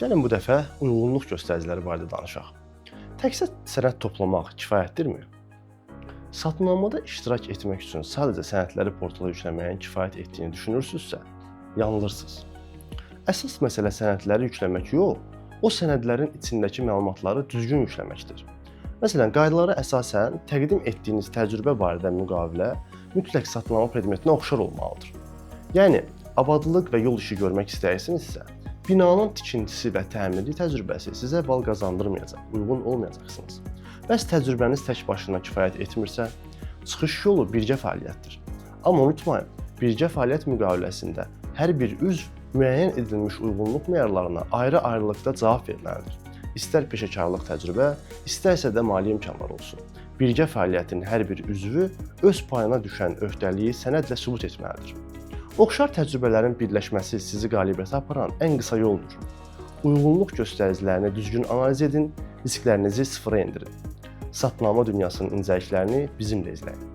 Gəlin bu dəfə uyğunluq göstəriciləri barədə danışaq. Təkcə sənəd toplamaq kifayətdirmi? Satın almada iştirak etmək üçün sadəcə sənədləri portala yükləməyin kifayət etdiyini düşünürsünüzsə, yanılırsınız. Əsas məsələ sənədləri yükləmək yox, o sənədlərin içindəki məlumatları düzgün yükləməkdir. Məsələn, qaydalara əsasən təqdim etdiyiniz təcrübə barədə müqavilə mütləq satın alma predmetinə oxşar olmalıdır. Yəni, abadlıq və yol işi görmək istəyirsinizsə, binanın tikintisi və təmiri təcrübəsi sizə bal qazandırmayacaq, uyğun olmayacaqsınız. Bəs təcrübəniz tək başına kifayət etmirsə, çıxış yolu birgə fəaliyyətdir. Amma unutmayın, birgə fəaliyyət müqaviləsində hər bir üzv müəyyən edilmiş uyğunluq meyarlarına ayrı-ayrılıqda cavab verməlidir. İstər peşəkarlıq təcrübə, istərsə də maliyyə imkanları olsun. Birgə fəaliyyətin hər bir üzvü öz payına düşən öhdəliyi sənədlə sübut etməlidir. Oxşar təcrübələrin birləşməsi sizi qalibiyyətə aparan ən qısa yoldur. Uyğunluq göstəricilərini düzgün analiz edin, risklərinizi sıfıra endirin. Satın alma dünyasının incəliklərini bizimlə izləyin.